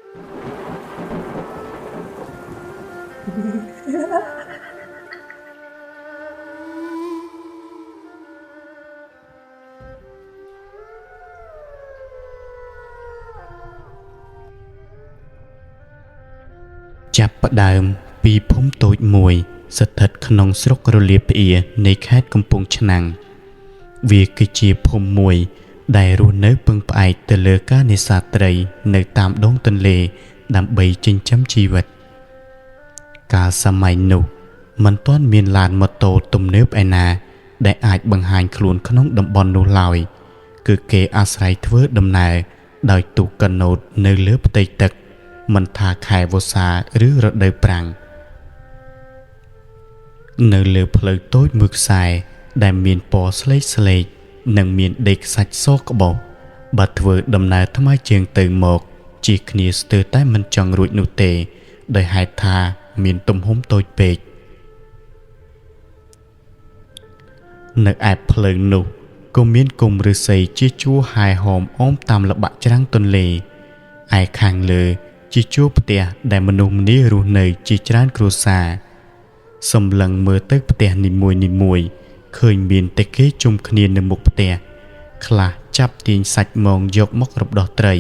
ចាប់ផ្ដើមពីភូមិតូចមួយស្ថិតក្នុងស្រុករលាប្អៀរនៃខេត្តកំពង់ឆ្នាំងវាគឺជាភូមិមួយដែលរស់នៅពឹងផ្អែកទៅលើការនេសាទត្រីនៅតាមដងទន្លេដើម្បីចិញ្ចឹមជីវិតកាលសម័យនោះមិនទាន់មានឡានម៉ូតូទំនើបឯណាដែលអាចបង្ហាញខ្លួនក្នុងតំបន់នោះឡើយគឺគេអាស្រ័យធ្វើដំណើរដោយទូកកាណូតនៅលើផ្ទៃទឹកមិនថាខែវស្សាឬរដូវប្រាំងនៅលើផ្លូវតូចមួយខ្សែដែលមានពណ៌ស្លេកស្លេកនិងមានដីខ្សាច់សក្បុសបើធ្វើដំណើរថ្មើរជើងទៅមកជាគ្នាស្ទើរតែមិនចង់រួចនោះទេដោយហេតុថាមានទំហំតូចពេកនៅឯផ្លូវនោះក៏មានគុម្ពឫស្សីជាជួរហែហោមអមតាមល្បាក់ច្រាំងទន្លេឯខាងលើជាជួរផ្ទះដែលមនុស្សម្នារស់នៅជាច្រើនគ្រួសារសម្លឹងមើលទៅផ្ទះនីមួយៗឃើញមានតែគេជុំគ្នានៅមុខផ្ទះខ្លះចាប់ទាញសាច់មងយកមករំដោះត្រី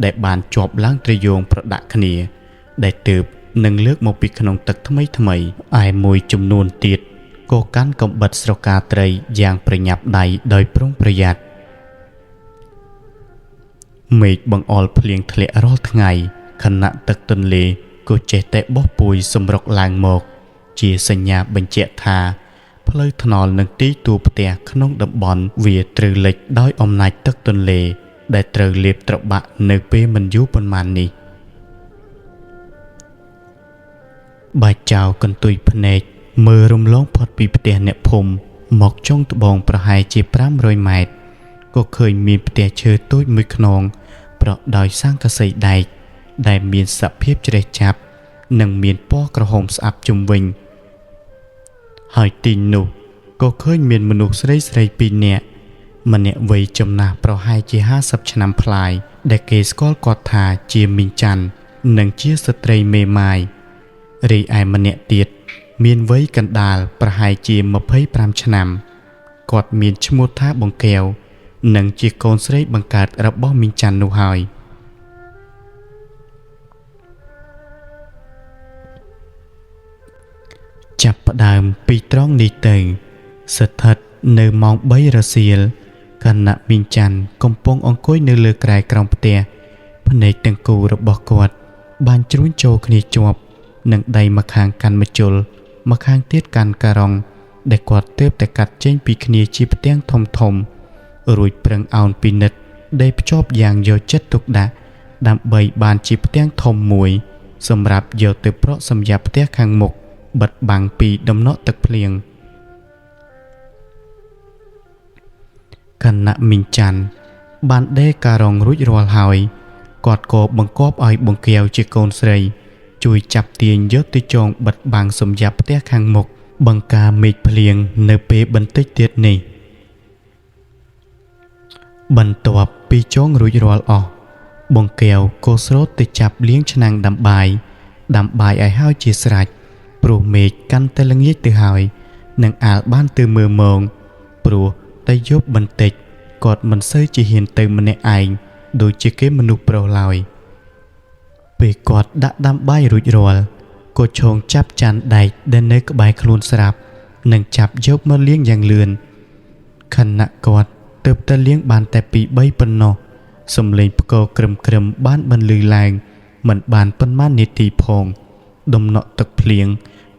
ដែលបានជាប់ឡើងត្រយងប្រដាក់គ្នាដែលទើបនឹងលើកមកពីក្នុងទឹកថ្មីថ្មីឯមួយចំនួនទៀតក៏កាន់កំបិតស្រកាត្រីយ៉ាងប្រញាប់ដៃដោយប្រុងប្រយ័ត្នមេឃបង្អុរភ្លៀងធ្លាក់រាល់ថ្ងៃខណៈទឹកទន្លេក៏ចេះតែបោះពួយសម្រុកឡើងមកជាសញ្ញាបញ្ជាក់ថាផ្លូវថ្នល់និងទីទួលផ្ទះក្នុងតំបន់វាត្រូវលិចដោយអំណាចទឹកទន្លេដែលត្រូវលេបត្របាក់នៅពេលមិនយូរប៉ុន្មាននេះបាចៅកន្ទុយភ្នែកមើលរំលងផុតពីផ្ទះអ្នកភូមិមកចុងត្បូងប្រហែលជា500ម៉ែត្រក៏ឃើញមានផ្ទះឈើតូចមួយខ្នងប្រក់ដោយស័ង្កសីដែកដែលមានសភាពច្រេះចាប់និងមានពណ៌ក្រហមស្អាប់ជុំវិញហើយទីនោះក៏ឃើញមានមនុស្សស្រីស្រីពីរនាក់ម្នាក់វ័យចំណាស់ប្រហែលជា50ឆ្នាំប្លាយដែលគេស្គាល់គាត់ថាជាមីងច័ន្ទនិងជាស្ត្រីមេម៉ាយរីឯម្នាក់ទៀតមានវ័យកណ្ដាលប្រហែលជា25ឆ្នាំគាត់មានឈ្មោះថាបង្កែវនិងជាកូនស្រីបង្កើតរបស់មីងច័ន្ទនោះហើយចាប់ផ្ដើមពីត្រង់នេះទៅស្ថិតនៅម៉ោង3រសៀលខណៈមីងច័ន្ទកំពុងអង្គុយនៅលើគ្រែក្រោមផ្ទះភ្នែកទាំងគូរបស់គាត់បានជ្រួញចូលគ្នាជាប់និងដៃម្ខាងកាន់ម្ជុលម្ខាងទៀតកាន់ការ៉ុងដែលគាត់ទើបតែកាត់ចេញពីគ្នាជាផ្ទាំងធំធំរួចប្រឹងអោនពិនិត្យដែលភ្ជាប់យ៉ាងយកចិត្តទុកដាក់ដើម្បីបានជាផ្ទាំងធំមួយសម្រាប់យកទៅប្រក់សម្រាប់ផ្ទះខាងមុខបិទបាំងពីដំណក់ទឹកភ្លៀងខណៈមីងច័ន្ទបានដេរការ៉ុងរួចរាល់ហើយគាត់ក៏បង្គាប់ឲ្យបង្កែវជាកូនស្រីជួយចាប់ទាញយកទៅចងបិទបាំងសម្រាប់ផ្ទះខាងមុខបង្ការមេឃភ្លៀងនៅពេលបន្តិចទៀតនេះបន្ទាប់ពីចងរួចរាល់អស់បង្កែវក៏ស្រោតទៅចាប់លាងឆ្នាំងដាំបាយឲ្យហើយជាស្រេចព្រោះមេឃកាន់តែល្ងាចទៅហើយនឹងអាលបានទៅមើលមងព្រោះតែយប់បន្តិចគាត់មិនសូវជាហ៊ានទៅម្នាក់ឯងដូចជាគេមនុស្សប្រុសឡើយពេលគាត់ដាក់ដាំបាយរួចរាល់ក៏ឈោងចាប់ចានដែកដែលនៅក្បែរខ្លួនស្រាប់និងចាប់យកមកលាងយ៉ាងលឿនខណៈគាត់ទើបតែលាងបានតែ2 3ប៉ុណ្ណោះសំឡេងផ្គរក្រឹមៗបានបន្លឺឡើងមិនបានប៉ុន្មាននាទីផងដំណក់ទឹកភ្លៀង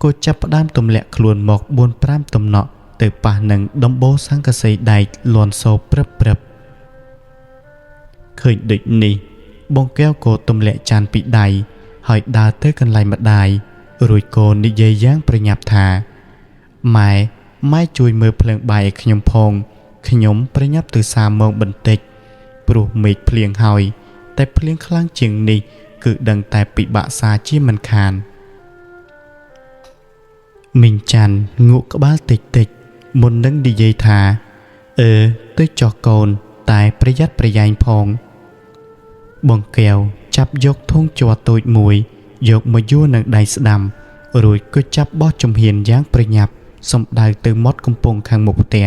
ក៏ចាប់ផ្ដើមទម្លាក់ខ្លួនមក4 5តំណក់ទៅប៉ះនឹងដំបូលស័ង្កសីដែកលាន់សូព្រឹបព្រឹបឃើញដូចនេះបងកែវក៏ទម្លាក់ចានពីដៃហើយដើរទៅកន្លែងម្ដាយរួចក៏និយាយយ៉ាងប្រញាប់ថាម៉ែជួយមើលភ្លើងបាយឲ្យខ្ញុំផងខ្ញុំប្រញាប់ទៅសាមងបន្តិចព្រោះមេឃភ្លៀងហើយតែភ្លៀងខ្លាំងជាងនេះគឺដឹងតែពិបាកសាជាមិនខានមីងច័ន្ទងក់ក្បាលតិចតិចមុននឹងនិយាយថាទៅចោះកូនតែប្រយ័ត្នប្រយែងផងបងកែវចាប់ ចាប់យកធុងជ័រតូចមួយយកមកយួរនឹងដៃស្ដាំរួចក៏ចាប់បោះជំហានយ៉ាងប្រញាប់សំដៅទៅមាត់កំពង់ខាងមុខផ្ទះ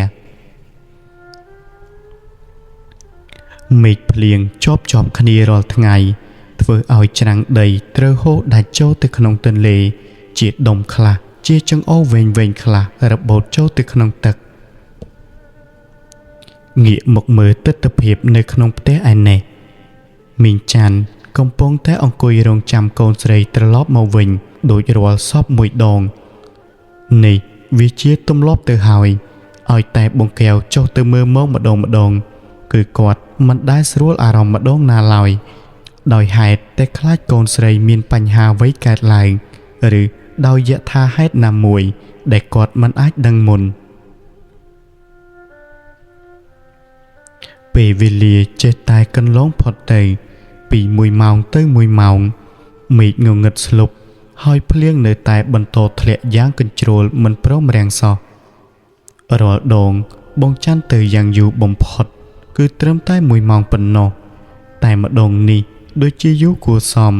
មេឃភ្លៀងជាប់គ្នារាល់ថ្ងៃធ្វើឲ្យច្រាំងដីត្រូវហូរដាច់ចូលទៅក្នុងទន្លេជាដុំខ្លះជាចង្អុលវែងៗខ្លះរបូតចូលទៅក្នុងទឹកងាកមកមើលទិដ្ឋភាពនៅក្នុងផ្ទះឯនេះមីងច័ន្ទកំពុងតែអង្គុយរងចាំកូនស្រីត្រឡប់មកវិញដូចរាល់សពមួយដងនេះវាជាទម្លាប់ទៅហើយឲ្យតែបងកែវចុះទៅមើលមកម្ដងគឺគាត់មិនដែលស្រួលអារម្មណ៍ម្ដងណាឡើយដោយហេតុតែខ្លាចកូនស្រីមានបញ្ហាអ្វីកើតឡើងឬដោយយថាហេតុណាមួយដែលគាត់មិនអាចដឹងមុនពេលវេលាចេះតែកន្លងផុតទៅពី1ម៉ោងទៅ1ម៉ោងមេឃងងឹតស្លុបហើយភ្លៀងនៅតែបន្តធ្លាក់យ៉ាងកញ្ជ្រោលមិនព្រមរាំងសោះរាល់ដងបងច័ន្ទទៅយ៉ាងយូរបំផុតគឺត្រឹមតែ1ម៉ោងប៉ុណ្ណោះតែម្ដងនេះដូចជាយូរគួរសម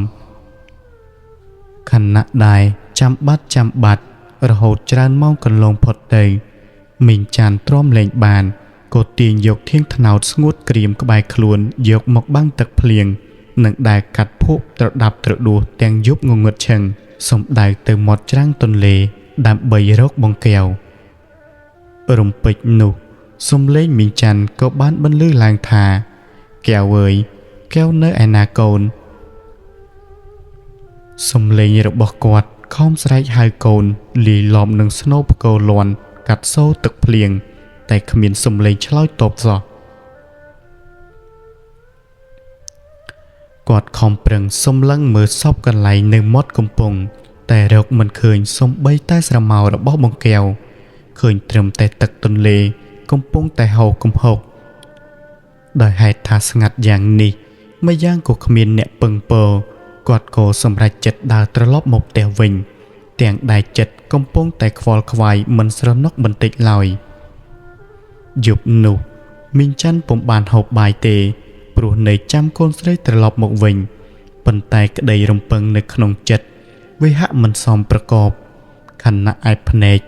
ខណៈដែរចាំបាត់រហូតច្រើនម៉ោងកន្លងផុតទៅមីងច័ន្ទទ្រាំលែងបានក៏ទាញយកធាងថ្នោតស្ងួតក្រៀមក្បែរខ្លួនយកមកបាំងទឹកភ្លៀងនិងដែលកាត់ភក់ត្រដាប់ត្រដួសទាំងយប់ងងឹតឈឹងសំដៅទៅមាត់ច្រាំងទន្លេដើម្បីរកបងកែវរំពេចនោះសំលេងមីងច័ន្ទក៏បានបន្លឺឡើងថាកែវអើយកែវនៅឯណាកូនសំលេងរបស់គាត់ខំស្រែកហៅកូនលាយឡំនឹងស្នូផ្គរលាន់កាត់សូរទឹកភ្លៀងតែគ្មានសំលេងឆ្លើយតបសោះគាត់ខំប្រឹងសំឡឹងមើលសពកន្លែងនៅមាត់កំពង់តែរកមិនឃើញសំបីតែស្រមោលរបស់បងកែវឃើញត្រឹមតែទឹកទន្លេកំពុងតែហូរគំហុកដោយហេតុថាស្ងាត់យ៉ាងនេះម្យ៉ាងក៏គ្មានអ្នកពឹងពរគាត់ក៏សម្រេចចិត្តដើរត្រឡប់មកផ្ទះវិញទាំងដែលចិត្តកំពុងតែខ្វល់ខ្វាយមិនស្រណុកបន្តិចឡើយយប់នោះមីងច័ន្ទពុំបានហូបបាយទេព្រោះនៅចាំកូនស្រីត្រឡប់មកវិញប៉ុន្តែក្តីរំពឹងនៅក្នុងចិត្តវាហាក់មិនសមប្រកបខណៈឯភ្នែក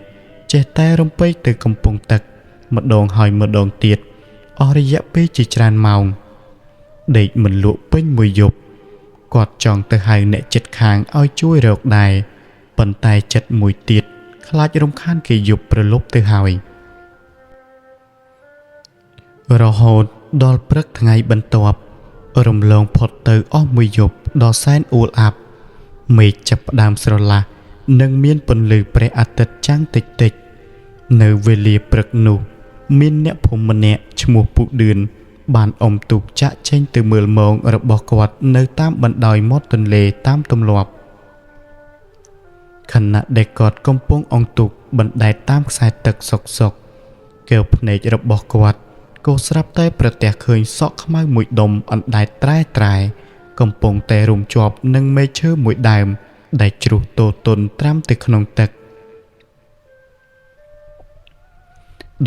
ចេះតែរំពេចទៅកំពង់ទឹកម្ដងហើយម្ដងទៀតអស់រយៈពេលជាច្រើនម៉ោងដេកមិនលក់ពេញមួយយប់គាត់ចង់ទៅហៅអ្នកចិត្តខាងឲ្យជួយរកដែរប៉ុន្តែចិត្តមួយទៀតខ្លាចរំខានគេយប់ប្រលប់ទៅហើយរហូតដល់ព្រឹកថ្ងៃបន្ទាប់រំលងផុតទៅអស់មួយយប់ដ៏សែនអួលអាប់មេឃចាប់ផ្ដើមស្រឡះនិងមានពន្លឺព្រះអាទិត្យចាំងតិចៗនៅវេលាព្រឹកនោះមានអ្នកភូមិម្នាក់ឈ្មោះពូឌឿនបានអុំទូកចាក់ចេញទៅមើលមងរបស់គាត់នៅតាមបណ្ដោយមាត់ទន្លេតាមទម្លាប់ខណៈដែលគាត់កំពុងអង្ទូកបណ្ដែតតាមខ្សែទឹកសុកៗកែវភ្នែករបស់គាត់ក៏ស្រាប់តែប្រទះឃើញសក់ខ្មៅមួយដុំអណ្ដែតត្រែកំពុងតែរុំជាប់នឹងមែកឈើមួយដើមដែលជ្រុះទទន់ត្រាំទៅក្នុងទឹក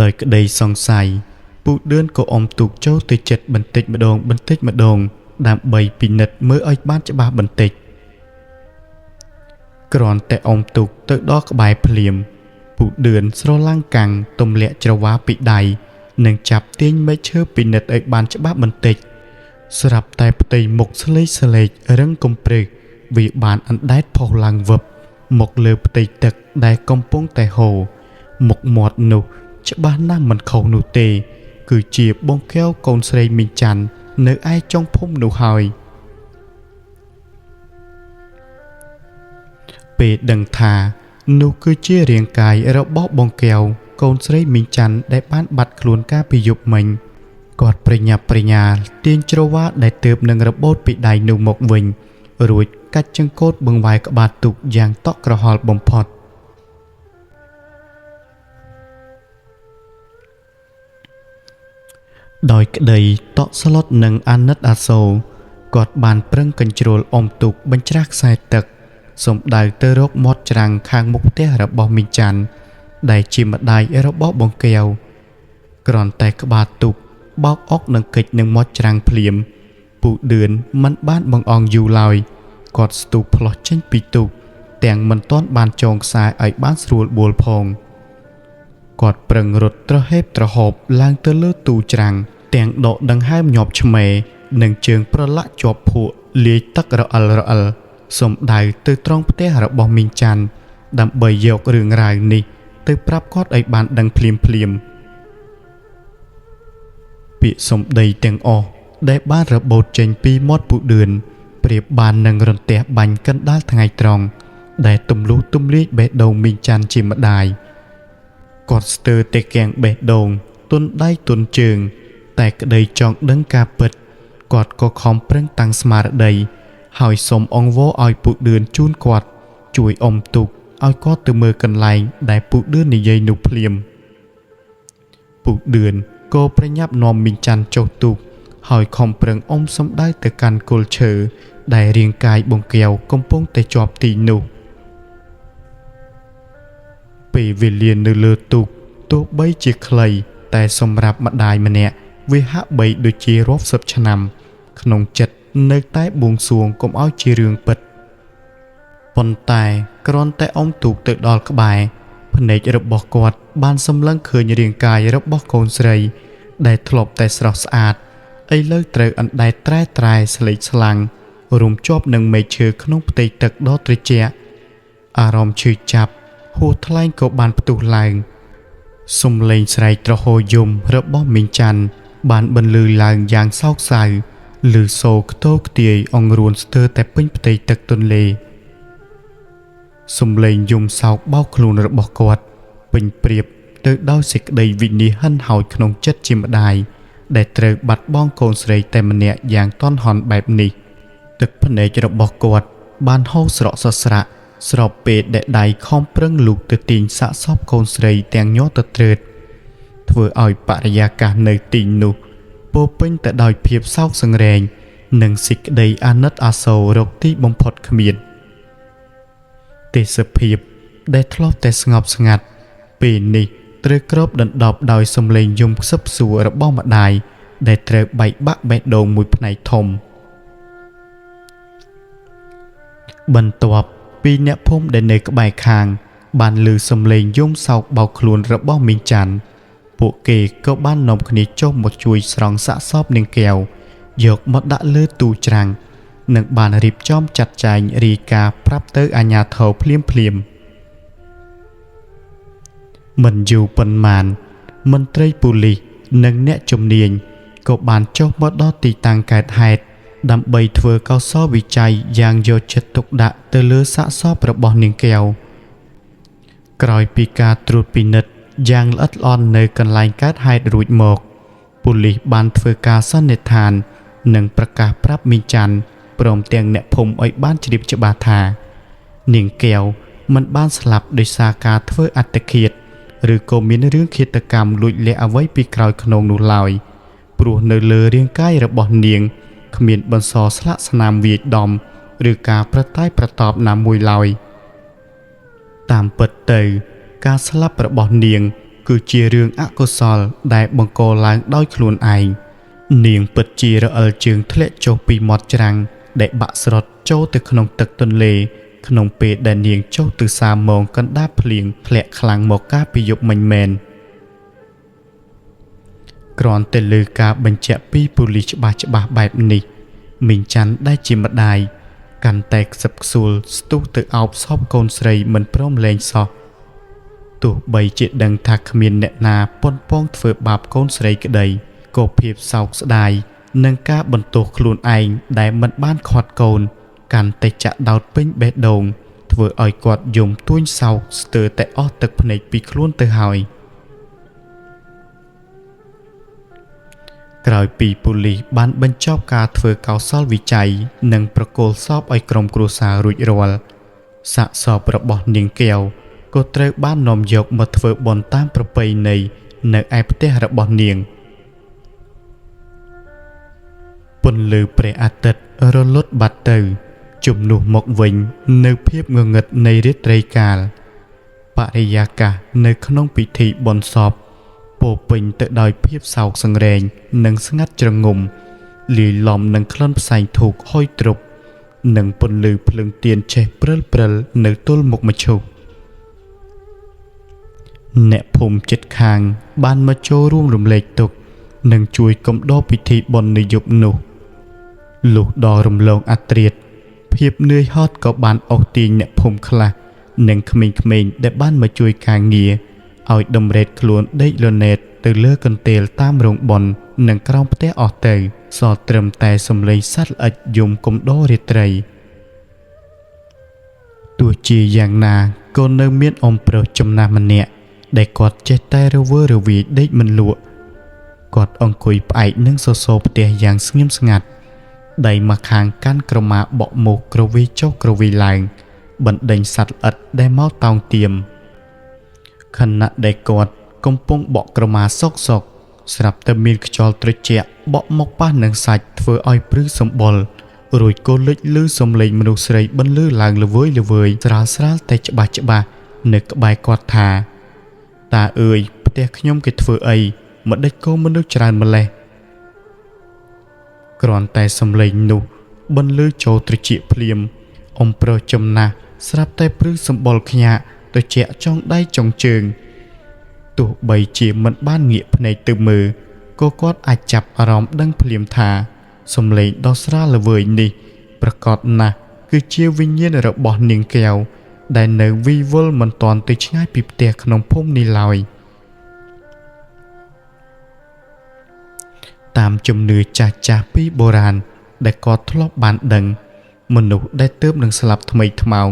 ដោយក្តីសង្ស័យពូឌឿនក៏អុំទូកចូលទៅចិត្តបន្តិចម្ដងដើម្បីពិនិត្យមើលឲ្យបានច្បាស់បន្តិចគ្រាន់តែអុំទូកទៅដល់ក្បែរភ្លាមពូឌឿនស្រឡាំងកាំងទម្លាក់ច្រវាពីដៃនិងចាប់ទាញមែកឈើពិនិត្យឲ្យបានច្បាស់បន្តិចស្រាប់តែផ្ទៃមុខស្លេករឹងកំព្រឹសវាបានអណ្ដែតផុសឡើងវឹបមកលើផ្ទៃទឹកដែលកំពុងតែហូរមុខមាត់នោះច្បាស់ណាស់មិនខុសនោះទេគឺជាបងកែវកូនស្រីមីងច័ន្ទនៅឯចុងភូមិនោះហើយពេលដឹងថានោះគឺជារាងកាយរបស់បងកែវកូនស្រីមីងច័ន្ទដែលបានបាត់ខ្លួនកាលពីយប់មិញគាត់ប្រញាប់ប្រញាល់ទាញច្រវាដែលទើបនឹងរបូតពីដៃនោះមកវិញរួចកាច់ចង្កូតបង្វែរក្បាលទូកយ៉ាងតក់ក្រហល់បំផុតដោយក្តីតក់ស្លុតនិងអាណិតអាសូរគាត់បានប្រឹងកញ្ជ្រោលអុំទូកបញ្ច្រាស់ខ្សែទឹកសំដៅទៅរកមាត់ច្រាំងខាងមុខផ្ទះរបស់មីងច័ន្ទដែលជាម្ដាយរបស់បងកែវគ្រាន់តែក្បាលទូកបោកអុកនឹងកិច្ចនឹងមាត់ច្រាំងភ្លាម ពូឌឿនមិនបានបង្អង់យូរឡើយគាត់ស្ទុះផ្លោះចេញពីទូកទាំងមិនទាន់បានចងខ្សែឲ្យបានស្រួលបួលផងគាត់ប្រឹងរត់ត្រហេបត្រហោបឡើងទៅលើទូច្រាំងទាំងដកដង្ហើមញាប់ឆ្មេនិងជើងប្រឡាក់ជាប់ភក់លាយទឹករអិលរអិលសំដៅទៅត្រង់ផ្ទះរបស់មីងច័ន្ទដើម្បីយករឿងរ៉ាវនេះទៅប្រាប់គាត់ឲ្យបានដឹងភ្លាមភ្លាមពាក្យសម្ដីទាំងអស់ដែលបានរបូតចេញពីមាត់ពូឌឿនប្រៀបបាននឹងរន្ទះបាញ់កណ្ដាលថ្ងៃត្រង់ដែលទម្លុះទម្លាយបេះដូងមីងច័ន្ទជាម្ដាយគាត់ស្ទើរតែកាំងបេះដូងទន់ដៃទន់ជើងតែក្តីចង់ដឹងការពិតគាត់ក៏ខំប្រឹងតាំងស្មារតីហើយសូមអង្វរឲ្យពូឌឿនជូនគាត់ជួយអុំទូកឲ្យគាត់ទៅមើលកន្លែងដែលពូឌឿននិយាយនោះភ្លាមពូឌឿនក៏ប្រញាប់នាំមីងច័ន្ទចុះទូកហើយខំប្រឹងអុំសំដៅទៅកាន់គល់ឈើដែលរាងកាយបង្កែវកំពុងតែជាប់ទីនោះពេលវេលានៅលើទូកទោះបីជាខ្លីតែសម្រាប់ម្ដាយម្នាក់វាហាក់បីដូចជារាប់សិបឆ្នាំក្នុងចិត្តនៅតែបួងសួងកុំឲ្យជារឿងពិតប៉ុន្តែគ្រាន់តែអុំទូកទៅដល់ក្បែរភ្នែករបស់គាត់បានសម្លឹងឃើញរាងកាយរបស់កូនស្រីដែលធ្លាប់តែស្រស់ស្អាតឥឡូវត្រូវអណ្ដែតត្រែត្រែស្លេកស្លាំងរុំជាប់នឹងមែកឈើក្នុងផ្ទៃទឹកដ៏ត្រជាក់អារម្មណ៍ឈឺចាប់ហួសថ្លែងក៏បានផ្ទុះឡើងសំឡេងស្រែកទ្រហោយំរបស់មីងច័ន្ទបានបន្លឺឡើងយ៉ាងសោកសៅឮសូរខ្ទរខ្ទាយអង្រួនស្ទើរតែពេញផ្ទៃទឹកទន្លេសំឡេងយំសោកបោកខ្លួនរបស់គាត់ពេញប្រៀបទៅដោយសេចក្តីវិនិច្ឆ័យហិនហោចក្នុងចិត្តជាម្ដាយដែលត្រូវបាត់បង់កូនស្រីតែម្នាក់យ៉ាងតន់ហន់បែបនេះទឹកភ្នែករបស់គាត់បានហូរស្រក់សស្រាក់ស្របពេលដែលដៃខំប្រឹងលូកទៅទាញសាកសពកូនស្រីទាំងញ័រទទ្រើតធ្វើឲ្យបរិយាកាសនៅទីនោះពោពេញទៅដោយភាពសោកសង្រេងនិងសេចក្តីអាណិតអាសូររកទីបំផុតគ្មានទេសភាពដែលធ្លាប់តែស្ងប់ស្ងាត់ពេលនេះត្រូវគ្របដណ្ដប់ដោយសំឡេងយំខ្សឹបសួររបស់ម្ដាយដែលត្រូវបែកបាក់បេះដូងមួយផ្នែកធំបន្ទាប់ពីអ្នកភូមិដែលនៅក្បែរខាងបានឮសំឡេងយំសោកបោកខ្លួនរបស់មីងច័ន្ទពួកគេក៏បាននាំគ្នាចុះមកជួយស្រង់សាកសពនាងកែវយកមកដាក់លើទូច្រាំងនិងបានរៀបចំចាត់ចែងរាយការណ៍ប្រាប់ទៅអាជ្ញាធរភ្លាមភ្លាមមិនយូរប៉ុន្មានមន្ត្រីប៉ូលីសនិងអ្នកជំនាញក៏បានចុះមកដល់ទីតាំងកើតហេតុដើម្បីធ្វើកោសលវិច័យយ៉ាងយកចិត្តទុកដាក់ទៅលើសាកសពរបស់នាងកែវក្រោយពីការត្រួតពិនិត្យយ៉ាងល្អិតល្អន់នៅកន្លែងកើតហេតុរួចមកប៉ូលីសបានធ្វើការសន្និដ្ឋាននិងប្រកាសប្រាប់មីងច័ន្ទព្រមទាំងអ្នកភូមិឲ្យបានជ្រាបច្បាស់ថានាងកែវមិនបានស្លាប់ដោយសារការធ្វើអត្តឃាតឬក៏មានរឿងឃាតកម្មលួចលាក់អ្វីពីក្រោយខ្នងនោះឡើយព្រោះនៅលើរាងកាយរបស់នាងគ្មានបន្សល់ស្លាកស្នាមវាយដំឬការប្រតាយប្រតបណាមួយឡើយតាមពិតទៅការស្លាប់របស់នាងគឺជារឿងអកុសលដែលបង្កឡើងដោយខ្លួនឯងនាងពិតជារអិលជើងធ្លាក់ចុះពីមាត់ច្រាំងដែលបាក់ស្រុតចូលទៅក្នុងទឹកទន្លេក្នុងពេលដែលនាងចុះទៅសាមងកណ្ដាលភ្លៀងធ្លាក់ខ្លាំងមកកាលពីយប់មិញមែនគ្រាន់តែលើការបញ្ជាក់ពីប៉ូលីសច្បាស់ច្បាស់បែបនេះមីងច័ន្ទដែលជាម្ដាយកាន់តែខ្សឹបខ្សួលស្ទុះទៅអោបសពកូនស្រីមិនព្រមលែងសោះទោះបីជាដឹងថាគ្មានអ្នកណាប៉ុនប៉ងធ្វើបាបកូនស្រីក្តីក៏ភាពសោកស្ដាយនិងការបន្ទោសខ្លួនឯងដែលមិនបានខាត់កូនកាន់តែចាក់ដោតពេញបេះដូងធ្វើឲ្យគាត់យំទួញសោកស្ទើរតែអស់ទឹកភ្នែកពីខ្លួនទៅហើយក្រោយពីប៉ូលីសបានបញ្ចប់ការធ្វើកោសលវិច័យនិងប្រគល់សពឲ្យក្រុមគ្រួសាររួចរាល់សាកសពរបស់នាងកែវក៏ត្រូវបាននាំយកមកធ្វើបុណ្យតាមប្រពៃណីនៅឯផ្ទះរបស់នាងពន្លឺព្រះអាទិត្យរលត់បាត់ទៅជំនួសមកវិញនៅភាពងងឹតនៃរាត្រីកាលបរិយាកាសនៅក្នុងពិធីបុណ្យសពពោពេញទៅដោយភាពសោកសង្រេងនិងស្ងាត់ជ្រងំ លាយឡំនឹងក្លិនផ្សែងធូបហុយទ្រប់និងពន្លឺភ្លើងទៀនឆេះព្រិលៗនៅទល់មុខមឈូសអ្នកភូមិជិតខាងបានមកចូលរួមរំលែកទុក្ខនិងជួយកំដរពិធីបុណ្យនៅយប់នោះលុះដល់រំលងអាត្រៀតភាពនឿយហត់ក៏បានអូសទាញអ្នកភូមិខ្លះនិងក្មេងៗដែលបានមកជួយការងារឲ្យតម្រេតខ្លួនដេកលណេតទៅលើកន្ទេលតាមរោងបុណ្យនិងក្រោមផ្ទះអស់ទៅសល់ត្រឹមតែសំឡេងសត្វល្អិចយំកំដររាត្រីទោះជាយ៉ាងណាក៏នៅមានអ៊ំប្រុសចំណាស់ម្នាក់ដែលគាត់ចេះតែរវើរវាយដេកមិនលក់គាត់អង្គុយផ្អែកនឹងសសរផ្ទះយ៉ាងស្ងៀមស្ងាត់ដៃមកខាងកាន់ក្រមាបក់មុខក្រវីចុះក្រវីឡើងបណ្ដេញសត្វល្អិតដែលមកតោងទៀមខណៈដែលគាត់កំពុងបក់ក្រមាសុកសុកស្រាប់តែមានខ្យល់ត្រជាក់បក់មកប៉ះនឹងសាច់ធ្វើឲ្យព្រឺសម្បុររួចក៏លេចលឺសំឡេងមនុស្សស្រីបន្លឺឡើងល្វើយល្វើយស្រាលស្រាលតែច្បាស់ច្បាស់នៅក្បែរគាត់ថាតាអើយផ្ទះខ្ញុំគេធ្វើអីម្ដេចក៏មនុស្សច្រើនម្លេះគ្រាន់តែសំឡេងនោះបន្លឺចូលត្រចៀកភ្លាមអ៊ំប្រុសចំណាស់ស្រាប់តែព្រឺសម្បុរខ្ញាក់ត្រជាក់ចុងដៃចុងជើងទោះបីជាមិនបានងាកភ្នែកទៅមើលក៏គាត់អាចចាប់អារម្មណ៍ដឹងភ្លាមថាសំឡេងដ៏ស្រាលល្វើយនេះប្រកបណាស់គឺជាវិញ្ញាណរបស់នាងកែវដែលនៅវីវល់មិនទាន់ទៅឆ្ងាយពីផ្ទះក្នុងភូមិនេះឡើយតាមជំនឿចាស់ៗពីបុរាណដែលគាត់ធ្លាប់បានដឹងមនុស្សដែលទើបនឹងស្លាប់ថ្មីថ្មោង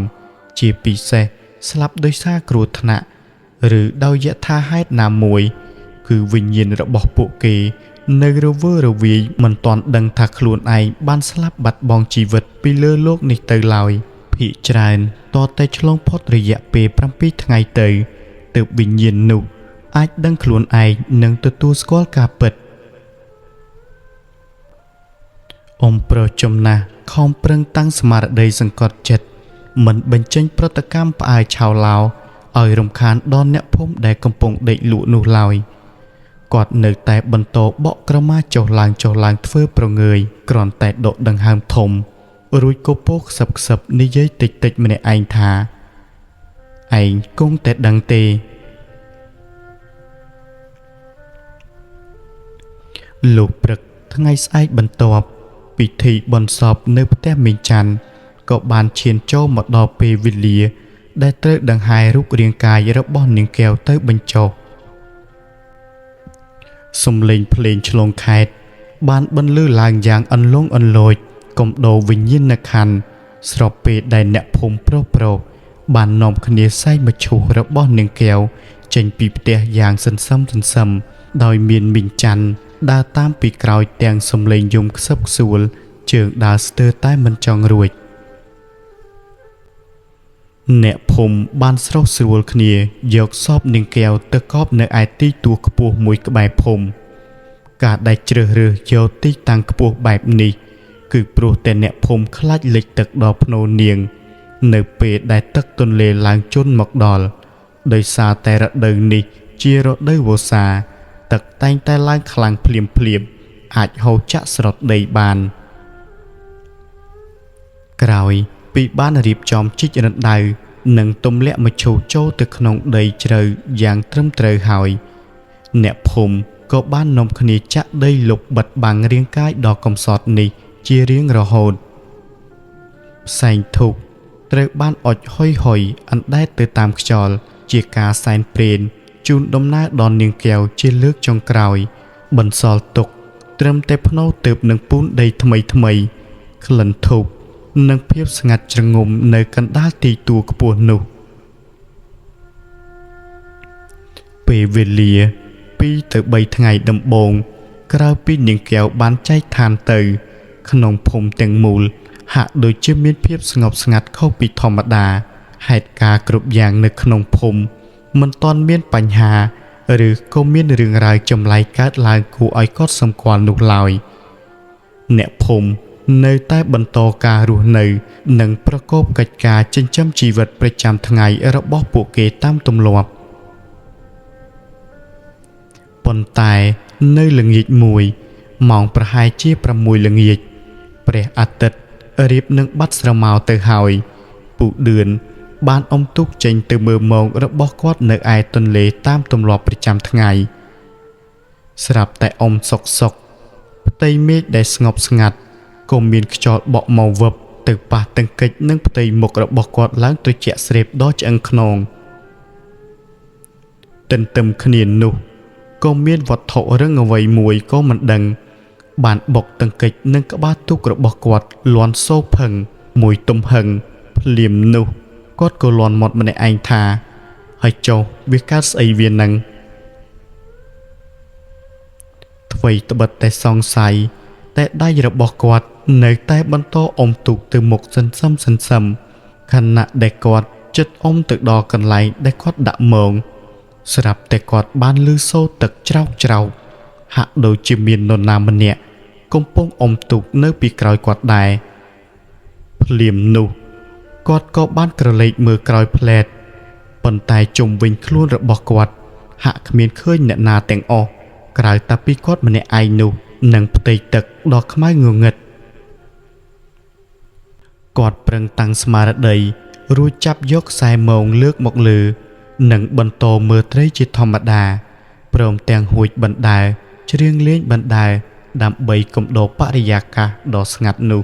ជាពិសេសស្លាប់ដោយសារគ្រោះថ្នាក់ឬដោយយថាហេតុណាមួយគឺវិញ្ញាណរបស់ពួកគេនៅរវើរវាយមិនទាន់ដឹងថាខ្លួនឯងបានស្លាប់បាត់បង់ជីវិតពីលើលោកនេះទៅឡើយភាគច្រើនតតែឆ្លងផុតរយៈពេល7ថ្ងៃទៅទើបវិញ្ញាណនោះអាចដឹងខ្លួនឯងនិងទទួលស្គាល់ការពិតអ៊ំប្រុសចំណាស់ខំប្រឹងតាំងស្មារតីសង្កត់ចិត្តមិនបញ្ចេញប្រតិកម្មផ្អើលឆោឡោឲ្យរំខានដល់អ្នកភូមិដែលកំពុងដេកលក់នោះឡើយគាត់នៅតែបន្តបក់ក្រមាចុះឡើងចុះឡើងធ្វើប្រងើយគ្រាន់តែដកដង្ហើមធំរួចក៏ពោលខ្សឹបខ្សឹបនិយាយតិចតិចម្នាក់ឯងថាឯងគង់តែដឹងទេលោកព្រឹកថ្ងៃស្អែកបន្ទាប់ពិធីបុណ្យសពនៅផ្ទះមីងច័ន្ទក៏បានឈានចូលមកដល់ពេលវេលាដែលត្រូវដង្ហែរូបរាងកាយរបស់នាងកែវទៅបញ្ចុះសំឡេងភ្លេងឆ្លងខេត្តបានបន្លឺឡើងយ៉ាងអន្លង់អន្លូចកំដរវិញ្ញាណក្ខន្ធស្របពេលដែលអ្នកភូមិប្រុសៗបាននាំគ្នាសែងមឈូសរបស់នាងកែវចេញពីផ្ទះយ៉ាងសន្សឹមសន្សឹមដោយមានមីងច័ន្ទដើរតាមពីក្រោយទាំងសំឡេងយំខ្សឹបខ្សួលជើងដើរស្ទើរតែមិនចង់រួចអ្នកភូមិបានស្រុះស្រួលគ្នាយកសពនាងកែវទៅកប់នៅឯទីទួលខ្ពស់មួយក្បែរភូមិការដែលជ្រើសរើសយកទីតាំងខ្ពស់បែបនេះគឺព្រោះតែអ្នកភូមិខ្លាចលិចទឹកដល់ភ្នូនាងនៅពេលដែលទឹកទន្លេឡើងជន់មកដល់ដោយសារតែរដូវនេះជារដូវវស្សាទឹកតែងតែឡើងខ្លាំងភ្លាមភ្លាមអាចហូរចាក់ស្រត់ដីបានក្រោយពីបានរៀបចំជីករណ្ដៅនិងទម្លាក់មឈូសចូលទៅក្នុងដីជ្រៅយ៉ាងត្រឹមត្រូវហើយអ្នកភូមិក៏បាននាំគ្នាចាក់ដីលុបបិទបាំងរាងកាយដ៏កំសត់នេះជារៀងរហូតផ្សែងធូបត្រូវបានអុចហុយហុយអណ្ដែតទៅតាមខ្យល់ជាការសែនព្រេនជូនដំណើរដល់នាងកែវជាលើកចុងក្រោយបន្សល់ទុកត្រឹមតែភ្នូទើបនឹងពូនដីថ្មីថ្មីក្លិនធូបនិងភាពស្ងាត់ជ្រងំនៅកណ្ដាលទីទួលខ្ពស់នោះពេលវេលា2ទៅ3ថ្ងៃដំបូងក្រោយពីនាងកែវបានចែកឋានទៅក្នុងភូមិទាំងមូលហាក់ដូចជាមានភាពស្ងប់ស្ងាត់ខុសពីធម្មតាហេតុការណ៍គ្រប់យ៉ាងនៅក្នុងភូមិមិនទាន់មានបញ្ហាឬក៏មានរឿងរ៉ាវចម្លែកកើតឡើងគួរឲ្យកត់សម្គាល់នោះឡើយអ្នកភូមិនៅតែបន្តការរស់នៅនិងប្រកបកិច្ចការចិញ្ចឹមជីវិតប្រចាំថ្ងៃរបស់ពួកគេតាមទម្លាប់ប៉ុន្តែនៅល្ងាចមួយ ម៉ោងប្រហែលជា6ល្ងាចព្រះអាទិត្យរៀបនឹងបាត់ស្រមោលទៅហើយពូឌឿនបានអុំទូកចេញទៅមើលមងរបស់គាត់នៅឯទន្លេតាមទម្លាប់ប្រចាំថ្ងៃស្រាប់តែអុំសុកសុកផ្ទៃមេឃដែលស្ងប់ស្ងាត់ក៏មានខ្យល់បក់មកវឹបទៅប៉ះទង្គិចនឹងផ្ទៃមុខរបស់គាត់ឡើងត្រជាក់ស្រេបដល់ឆ្អឹងខ្នងទន្ទឹមគ្នានោះក៏មានវត្ថុរឹងអ្វីមួយក៏មិនដឹងបានបុកទង្គិចនឹងក្បាលទូករបស់គាត់លាន់សូផឹងមួយទំហឹងភ្លាមនោះគាត់ក៏លាន់មាត់ម្នាក់ឯងថាហើយចុះវាកើតស្អីវានឹងថ្វីត្បិតតែសង្ស័យតែដៃរបស់គាត់នៅតែបន្តអុំទូកទៅមុខសន្សឹមសន្សឹមខណៈដែលគាត់ចិត្តអុំទៅដល់កន្លែងដែលគាត់ដាក់មងស្រាប់តែគាត់បានឮសូរទឹកច្រោកច្រោកហាក់ដូចជាមាននរណាម្នាក់កំពុងអុំទូកនៅពីក្រោយគាត់ដែរភ្លាមនោះគាត់ក៏បានក្រឡេកមើលក្រោយផ្លែតប៉ុន្តែជុំវិញខ្លួនរបស់គាត់ហាក់គ្មានឃើញអ្នកណាទាំងអស់ក្រៅតែពីគាត់ម្នាក់ឯងនោះនិងផ្ទៃទឹកដ៏ខ្មៅងងឹតគាត់ប្រឹងតាំងស្មារតីរួចចាប់យកខ្សែមងលើកមកលើនិងបន្តមើលត្រីជាធម្មតាព្រមទាំងហួចបណ្ដើច្រៀងលេងបណ្ដើដើម្បីកំដរបរិយាកាសដ៏ស្ងាត់នោះ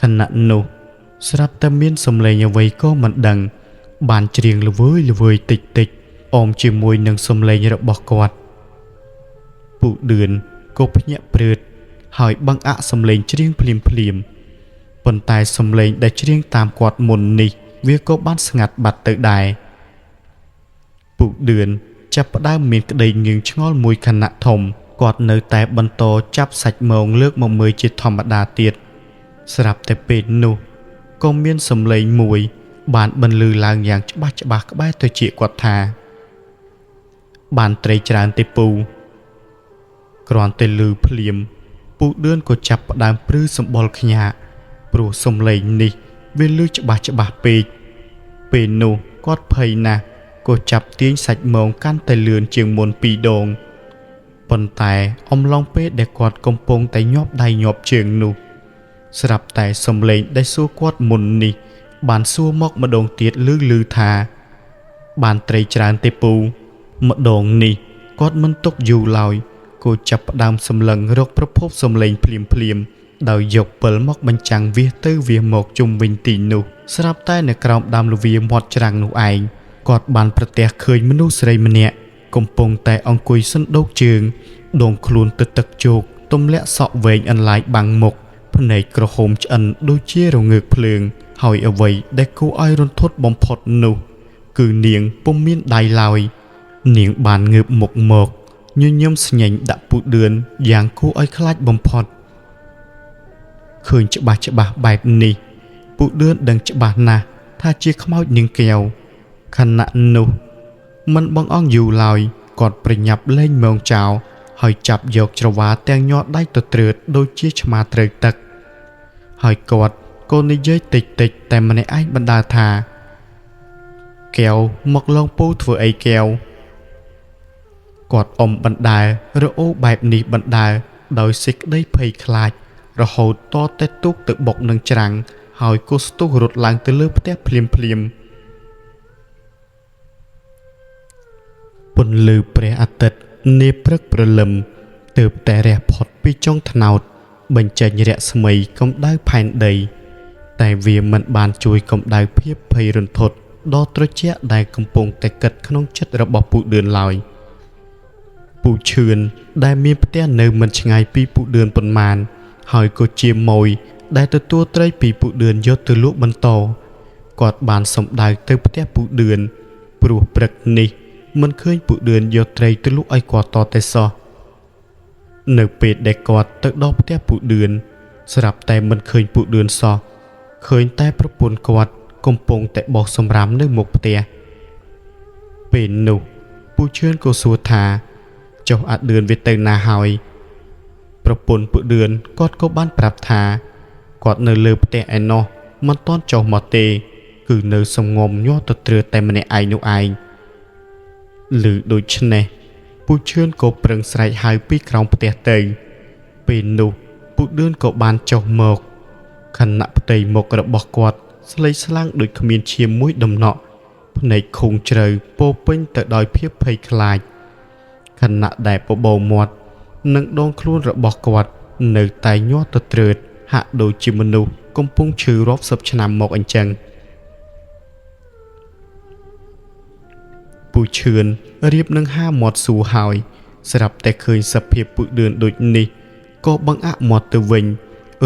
ខណៈនោះស្រាប់តែមានសំឡេងអ្វីក៏មិនដឹងបានច្រៀងល្វើយល្វើយតិចតិចអមជាមួយនឹងសំឡេងរបស់គាត់ពូឌឿនក៏ភ្ញាក់ព្រឺតហើយបង្អាក់សំឡេងច្រៀងភ្លាមភ្លាមប៉ុន្តែសំឡេងដែលច្រៀងតាមគាត់មុននេះវាក៏បានស្ងាត់បាត់ទៅដែរពូឌឿនចាប់ផ្ដើមមានក្តីងឿងឆ្ងល់មួយខណៈធំគាត់នៅតែបន្តចាប់សាច់មងលើកមកមើលជាធម្មតាទៀតស្រាប់តែពេលនោះក៏មានសំឡេងមួយបានបន្លឺឡើងយ៉ាងច្បាស់ច្បាស់ក្បែរទៅជាគាត់ថាបានត្រីច្រើនទេពូគ្រាន់តែលឺភ្លាមពូឌឿនក៏ចាប់ផ្ដើមព្រឺសម្បុរខ្ញាក់ព្រោះសំឡេងនេះវាលឺច្បាស់ច្បាស់ពេកពេលនោះគាត់ភ័យណាស់ក៏ចាប់ទាញសាច់មងកាន់តែលឿនជាងមុនពីរដងប៉ុន្តែអំឡុងពេលដែលគាត់កំពុងតែញាប់ដៃញាប់ជើងនោះស្រាប់តែសំឡេងដែលសួរគាត់មុននេះបានសួរមកម្ដងទៀតលឺលឺថាបានត្រីច្រើនទេពូម្ដងនេះគាត់មិនទុកយូរឡើយក៏ចាប់ផ្ដើមសម្លឹងរកប្រភពសំឡេងភ្លាមភ្លាមដោយយកពិលមកបញ្ចាំងវាសទៅវាសមកជុំវិញទីនោះស្រាប់តែនៅក្រោមដើមល្វាមាត់ច្រាំងនោះឯងគាត់បានប្រទះឃើញមនុស្សស្រីម្នាក់កំពុងតែអង្គុយសណ្ដូកជើងដងខ្លួនទៅទឹកជោកទម្លាក់សក់វែងអន្លាយបាំងមុខភ្នែកក្រហមឆ្អិនដូចជារងើកភ្លើងហើយអ្វីដែលគួរឲ្យរន្ធត់បំផុតនោះគឺនាងពុំមានដៃឡើយនាងបានងើបមុខមកញញឹមស្ញែងដាក់ពូឌឿនយ៉ាងគួរឲ្យខ្លាចបំផុតឃើញច្បាស់ច្បាស់បែបនេះពូឌឿនដឹងច្បាស់ណាស់ថាជាខ្មោចនាងកែវខណៈនោះមិនបងអងយូរឡើយគាត់ប្រញាប់លែងមងចោលហើយចាប់យកច្រវាទាំងញ័រដៃទៅត្រើតដូចជាឆ្មាត្រូវទឹកហើយគាត់ក៏និយាយតិចតិចតែម្នាក់ឯងបណ្ដាថាកែវមកលងពូធ្វើអីកែវគាត់អុំបណ្ដើរអូបែបនេះបណ្ដើដោយសេចក្តីភ័យខ្លាចរហូតតតែទូកទៅបុកនឹងច្រាំងហើយក៏ស្ទុះរត់ឡើងទៅលើផ្ទះភ្លាមភ្លាមពន្លឺព្រះអាទិត្យនាព្រឹកព្រលឹមទើបតែរះផុតពីចុងថ្នោតបញ្ចេញរស្មីកម្ដៅផែនដីតែវាមិនបានជួយកម្ដៅភាពភ័យរន្ធត់ដ៏ត្រជាក់ដែលកំពុងតែគិតក្នុងចិត្តរបស់ពូឌឿនឡើយពូឈឿនដែលមានផ្ទះនៅមិនឆ្ងាយពីពូឌឿនប៉ុន្មានហើយក៏ជាម៉ួយដែលទទួលត្រីពីពូឌឿនយកទៅលក់បន្តគាត់បានសម្ដៅទៅផ្ទះពូឌឿនព្រោះព្រឹកនេះមិនឃើញពូឌឿនយកត្រីទៅលក់ឲ្យគាត់តតែសោះនៅពេលដែលគាត់ទៅដល់ផ្ទះពូឌឿនស្រាប់តែមិនឃើញពូឌឿនសោះឃើញតែប្រពន្ធគាត់កំពុងតែបោសសម្រាមនៅមុខផ្ទះពេលនោះពូឈឿនក៏សួរថាចុះអាឌឿនវាទៅណាហើយប្រពន្ធពូឌឿនគាត់ក៏បានប្រាប់ថាគាត់នៅលើផ្ទះឯណោះមិនទាន់ចុះមកទេគឺនៅសំងំញាត់ទៅត្រើតែម្នាក់ឯងនោះឯង ឮដូច្នេះ ពូឈឿនក៏ប្រឹងស្រែកហៅពីក្រោមផ្ទះទៅ ពេលនោះពូឌឿនក៏បានចុះមកខណៈផ្ទៃមុខរបស់គាត់ស្លេកស្លាំងដូចគ្មានឈាមមួយដំណក់ភ្នែកខូងជ្រៅពោរពេញទៅដោយភាពភ័យខ្លាចខណៈដែលបបោមាត់និងដងខ្លួនរបស់គាត់នៅតែញាស់ទទ្រើតហាក់ដូចជាមនុស្សកំពុងឈឺរាប់សិបឆ្នាំមកអញ្ចឹងពូឈឿនរៀបនឹងហាមាត់សួរហើយស្រាប់តែឃើញសភាពពូឌឿនដូចនេះក៏បង្អាក់មាត់ទៅវិញ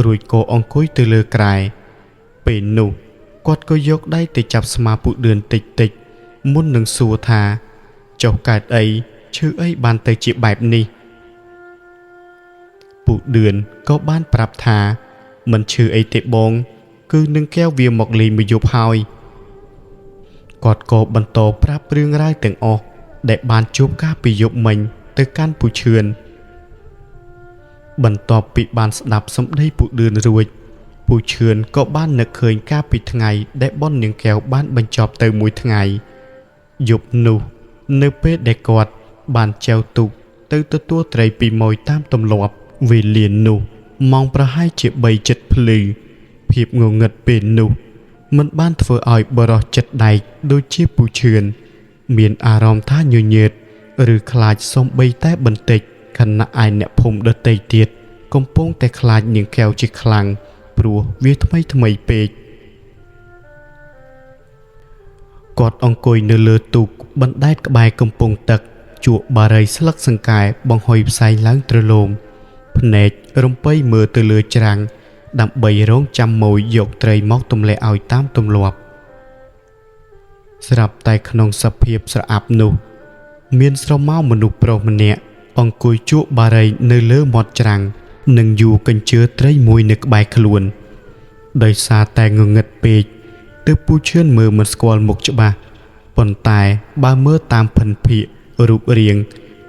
រួចក៏អង្គុយទៅលើក្រែពេលនោះគាត់ក៏យកដៃទៅចាប់ស្មាពូឌឿនតិចតិចមុននឹងសួរថាចុះកើតអីឈឺអីបានទៅជាបែបនេះពូឌឿនក៏បានប្រាប់ថាមិនឈឺអីទេបងគឺនឹងកែវវាមកលេងមួយយប់ហើយគាត់ក៏បន្តប្រាប់រឿងរ៉ាវទាំងអស់ដែលបានជួបកាលពីយប់មិញទៅកាន់ពូឈឿនបន្ទាប់ពីបានស្ដាប់សម្ដីពូឌឿនរួចពូឈឿនក៏បាននឹកឃើញកាលពីថ្ងៃដែលបុណ្យនាងកែវបានបញ្ចប់ទៅមួយថ្ងៃយប់នោះនៅពេលដែលគាត់បានចែវទូកទៅទទួលត្រីពីម៉ួយតាមទម្លាប់វេលានោះម៉ោងប្រហែលជា3 ជិតភ្លឺភាពងងឹតពេលនោះមិនបានធ្វើឲ្យបរោះចិត្តដែកដូចជាពូឈឿនមានអារម្មណ៍ថាញញើតឬខ្លាចសូម្បីតែបន្តិចខណៈឯអ្នកភូមិដទៃទៀតកំពុងតែខ្លាចនាងកែវជាខ្លាំងព្រោះវាថ្មីថ្មីពេកគាត់អង្គុយនៅលើទូកបណ្ដែតក្បែរកំពង់ទឹកជក់បារីស្លឹកសង្កែបង្ហុយផ្សែងឡើងទ្រលោមភ្នែករំពៃមើលទៅលើច្រាំងដើម្បីរងចាំម៉ួយយកត្រីមកទម្លាក់ឲ្យតាមទម្លាប់ស្រាប់តែក្នុងសភាពស្រអាប់នោះមានស្រមោលមនុស្សប្រុសម្នាក់អង្គុយជក់បារីនៅលើមាត់ច្រាំងនិងយួរកញ្ជើត្រីមួយនៅក្បែរខ្លួនដោយសារតែងងឹតពេកទើបពូឈឿនមើលមិនស្គាល់មុខច្បាស់ប៉ុន្តែបើមើលតាមភិនភាគរូបរាង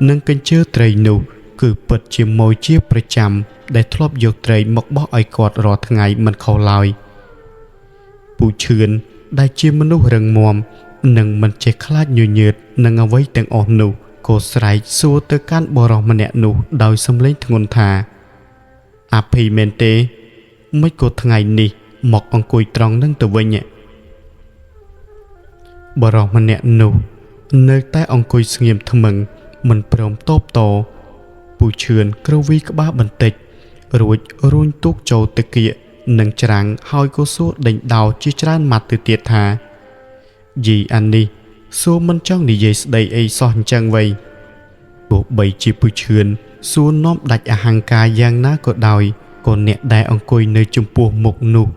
និងកញ្ជើត្រីនោះគឺពិតជាម៉ួយជាប្រចាំដែលធ្លាប់យកត្រីមកបោះឲ្យគាត់រាល់ថ្ងៃមិនខុសឡើយពូឈឿនដែលជាមនុស្សរឹងមាំនិងមិនចេះខ្លាចញញើតនឹងអ្វីទាំងអស់នោះក៏ស្រែកសួរទៅកាន់បុរសម្នាក់នោះដោយសំឡេងធ្ងន់ថាអាភីមែនទេមិនក៏ថ្ងៃនេះមកអង្គុយត្រង់នឹងទៅវិញបុរសម្នាក់នោះនៅតែអង្គុយស្ងៀមថ្មឹងមិនព្រមតបតពូឈឿនគ្រវីក្បាលបន្តិចរួចរុញទូកចូលទៅគៀកនិងច្រាំងហើយក៏សួរដេញដោលជាច្រើនម៉ាត់ទៅទៀតថាយីអានេះសួរមិនចង់និយាយស្ដីអីសោះអញ្ចឹងវៃទោះបីជាពូឈឿនសួរនាំដាច់អហង្ការយ៉ាងណាក៏ដោយក៏អ្នកដែលអង្គុយនៅចំពោះមុខនោះ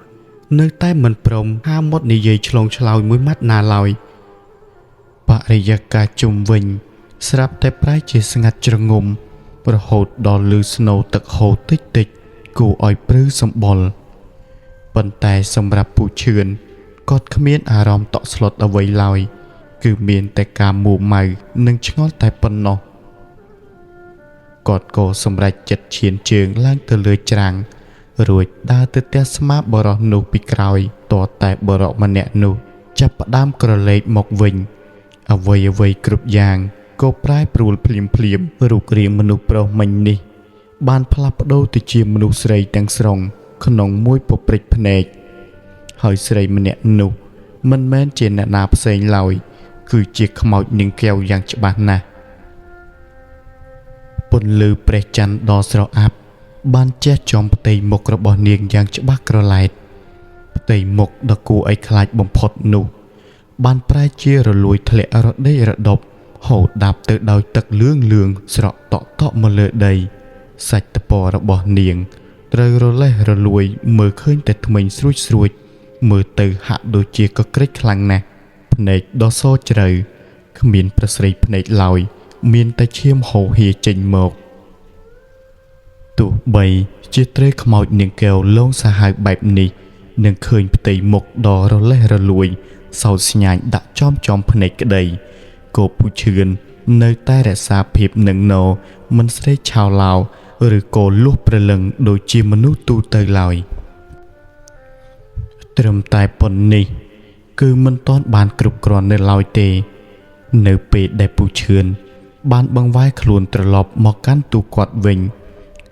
នៅតែមិនព្រមហាមាត់និយាយឆ្លងឆ្លើយមួយម៉ាត់ណាឡើយបរិយាកាសជុំវិញស្រាប់តែប្រែជាស្ងាត់ជ្រងំរហូតដល់ឮស្នូរទឹកហូរតិចតិចគួរឲ្យព្រឺសម្បុរប៉ុន្តែសម្រាប់ពូឈឿនគាត់គ្មានអារម្មណ៍តក់ស្លុតអ្វីឡើយគឺមានតែការមួម៉ៅនិងឆ្ងល់តែប៉ុណ្ណោះគាត់ក៏សម្រេចចិត្តឈានជើងឡើងទៅលើច្រាំងរួចដើរទៅផ្ទះស្មាបុរសនោះពីក្រោយតតែបុរសម្នាក់នោះចាប់ផ្ដើមក្រឡេកមកវិញអ្វីអ្វីគ្រប់យ៉ាងក៏ប្រែប្រួលភ្លាមភ្លាមរូបរាងមនុស្សប្រុសមិញនេះបានផ្លាស់ប្ដូរទៅជាមនុស្សស្រីទាំងស្រុងក្នុងមួយពព្រិចភ្នែកហើយស្រីម្នាក់នោះមិនមែនជាអ្នកណាផ្សេងឡើយគឺជាខ្មោចនាងកែវយ៉ាងច្បាស់ណាស់ពន្លឺព្រះច័ន្ទដ៏ស្រអាប់បានជះចំផ្ទៃមុខរបស់នាងយ៉ាងច្បាស់ក្រឡែតផ្ទៃមុខដ៏គួរឲ្យខ្លាចបំផុតនោះបានប្រែជារលួយធ្លាក់រដេករដប់ហូរដាប់ទៅដោយទឹកលឿងលឿងស្រក់តក់តក់មកលើដីសាច់តពរបស់នាងត្រូវរលេះរលួយមើលឃើញតែធ្មេញស្រួចស្រួចមើលទៅហាក់ដូចជាកក្រិចខ្លាំងណាស់ភ្នែកដ៏សជ្រៅគ្មានប្រស្រីភ្នែកឡើយមានតែឈាមហូរហៀចេញមកទោះបីជាត្រីខ្មោចនាងកែវលងសាហាវបែបនេះនឹងឃើញផ្ទៃមុខដ៏រលេះរលួយសោតស្ញាញដាក់ចំចំភ្នែកក្តីគោពូឈឿននៅតែរក្សាភាពនឹងណមិនស្រេកឆោឡោឬក៏លុះព្រលឹងដូចជាមនុស្សទូទៅឡើយត្រឹមតែប៉ុណ្នេះគឺមិនទាន់បានគ្រប់គ្រាន់នៅឡើយទេនៅពេលដែលពូឈឿន បានបង្វែរខ្លួនត្រឡប់មកកាន់ទូកគាត់វិញ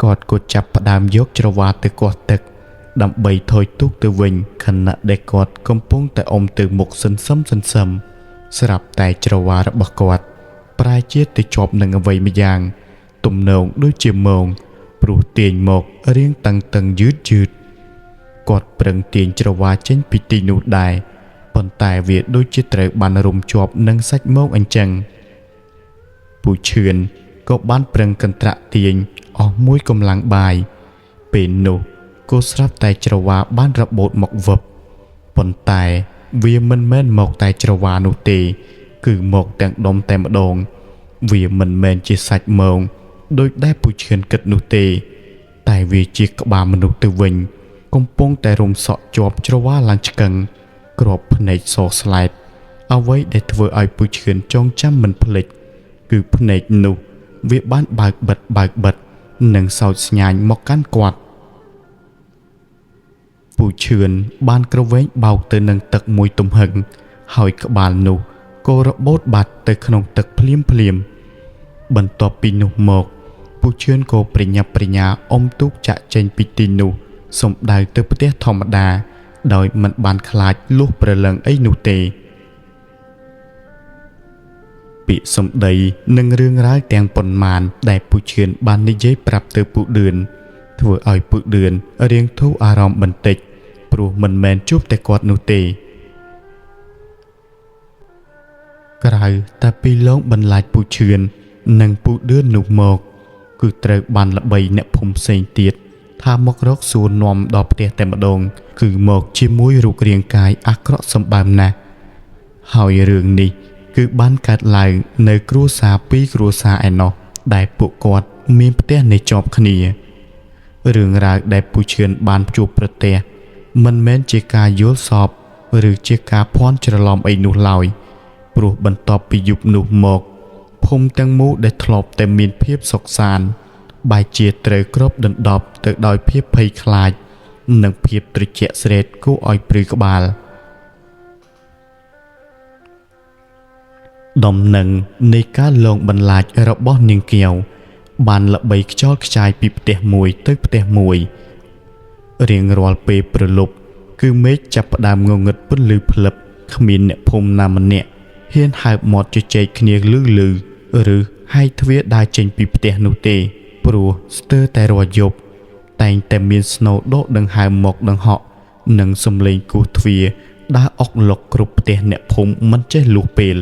គាត់ក៏ចាប់ផ្ដើមយកច្រវាទៅគាស់ទឹកដើម្បីថយទូកទៅវិញខណៈដែលគាត់កំពុងតែអុំទៅមុខសន្សឹមសន្សឹមស្រាប់តែច្រវារបស់គាត់ប្រែជាទៅជាប់នឹងអ្វីម្យ៉ាងទំនងដូចជាមងព្រោះទាញមករាងតឹងតឹងយឺតយឺតគាត់ប្រឹងទាញច្រវាចេញពីទីនោះដែរប៉ុន្តែវាដូចជាត្រូវបានរុំជាប់នឹងសាច់មងអញ្ចឹងពូឈឿនក៏បានប្រឹងកន្ត្រាក់ទាញអស់មួយកម្លាំងបាយពេលនោះក៏ស្រាប់តែច្រវាបានរបូតមកវឹបប៉ុន្តែវាមិនមែនមកតែច្រវានោះទេគឺមកទាំងដុំតែម្ដងវាមិនមែនជាសាច់មងដោយដែលពូឈឿនគិតនោះទេតែវាជាក្បាលមនុស្សទៅវិញកំពុងតែរុំសក់ជាប់ច្រវាឡើងឆ្កឹងក្របភ្នែកសស្លែតអ្វីដែលធ្វើឲ្យពូឈឿនចងចាំមិនភ្លេចគឺភ្នែកនោះវាបានបើកបិទបើកបិទនិងសោចស្ញាញមកកាន់គាត់ពូឈឿនបានក្រវែងបោកទៅនឹងទឹកមួយទំហឹងហើយក្បាលនោះក៏របូតបាត់ទៅក្នុងទឹកភ្លាមភ្លាមបន្ទាប់ពីនោះមកពូឈឿនក៏ប្រញាប់ប្រញាអុំទូកចាក់ចេញពីទីនោះសំដៅទៅផ្ទះធម្មតាដោយមិនបានខ្លាចលុះព្រលឹងអីនោះទេពាក្យសម្ដីនិងរឿងរ៉ាវទាំងប៉ុន្មានដែលពូឈឿនបាននិយាយប្រាប់ទៅពូឌឿនធ្វើឲ្យពូឌឿនរៀងធូរអារម្មណ៍បន្តិចព្រោះមិនមែនជួបតែគាត់នោះទេក្រៅតែពីលងបន្លាចពូឈឿននិងពូឌឿននោះមកគឺត្រូវបានល្បីអ្នកភូមិផ្សេងទៀតថាមករកសួរនាំដល់ផ្ទះតែម្ដងគឺមកជាមួយរូបរាងកាយអាក្រក់សម្បើមណាស់ហើយរឿងនេះគឺបានកើតឡើងនៅគ្រួសារពីរគ្រួសារឯណោះដែលពួកគាត់មានផ្ទះនៅជាប់គ្នារឿងរ៉ាវដែលពូឈឿនបានជួបប្រទះមិនមែនជាការយល់សពឬជាការភ័ន្តច្រឡំអីនោះឡើយព្រោះបន្ទាប់ពីយប់នោះមកភូមិទាំងមូលដែលធ្លាប់តែមានភាពសុខសាន្តបែរជាត្រូវគ្របដណ្ដប់ទៅដោយភាពភ័យខ្លាចនិងភាពត្រជាក់ស្រេតគួរឲ្យព្រឺក្បាលដំណឹងនៃការលងបន្លាចរបស់នាងកែវបានល្បីខ្យល់ខ្ចាយពីផ្ទះមួយទៅផ្ទះមួយរៀងរាល់ពេលព្រលប់គឺមេឃចាប់ផ្ដើមងងឹតពន្លឺផ្លឹបគ្មានអ្នកភូមិណាម្នាក់ហ៊ានហើបមាត់ជជែកគ្នាលឺលឺឬហែកទ្វារដើរចេញពីផ្ទះនោះទេព្រោះស្ទើរតែរាល់យប់តែងតែមានស្នូដកដង្ហើមមកដង្ហក់និងសំឡេងគោះទ្វារដើរអុកឡុកគ្រប់ផ្ទះអ្នកភូមិមិនចេះលុះពេល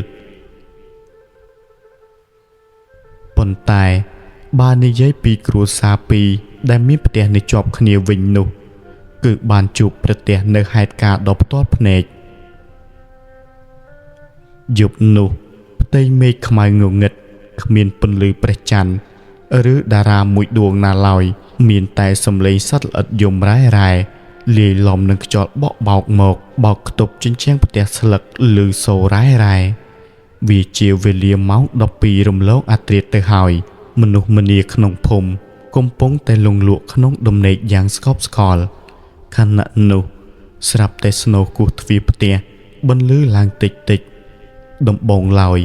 ប៉ុន្តែបើនិយាយពីគ្រួសារពីរដែលមានផ្ទះនៅជាប់គ្នាវិញនោះគឺបានជួបប្រទះនៅហេតុការណ៍ដ៏ផ្ទាល់ភ្នែកយប់នោះផ្ទៃមេឃខ្មៅងងឹតគ្មានពន្លឺព្រះច័ន្ទឬតារាមួយដួងណាឡើយមានតែសំឡេងសត្វល្អិតយំរ៉ែរ៉ែលាយឡំនឹងខ្យល់បក់បោកមកបោកខ្ទប់ជញ្ជាំងផ្ទះស្លឹកឮសូររ៉ែរ៉ែវាជាវេលាម៉ោង12រំលងអាធ្រាត្រទៅហើយមនុស្សម្នាក្នុងភូមិកំពុងតែលង់លក់ក្នុងដំណេកយ៉ាងស្កប់ស្កល់ខណៈនោះស្រាប់តែស្នូគោះទ្វារផ្ទះបន្លឺឡើងតិចតិចដំបងឡើយ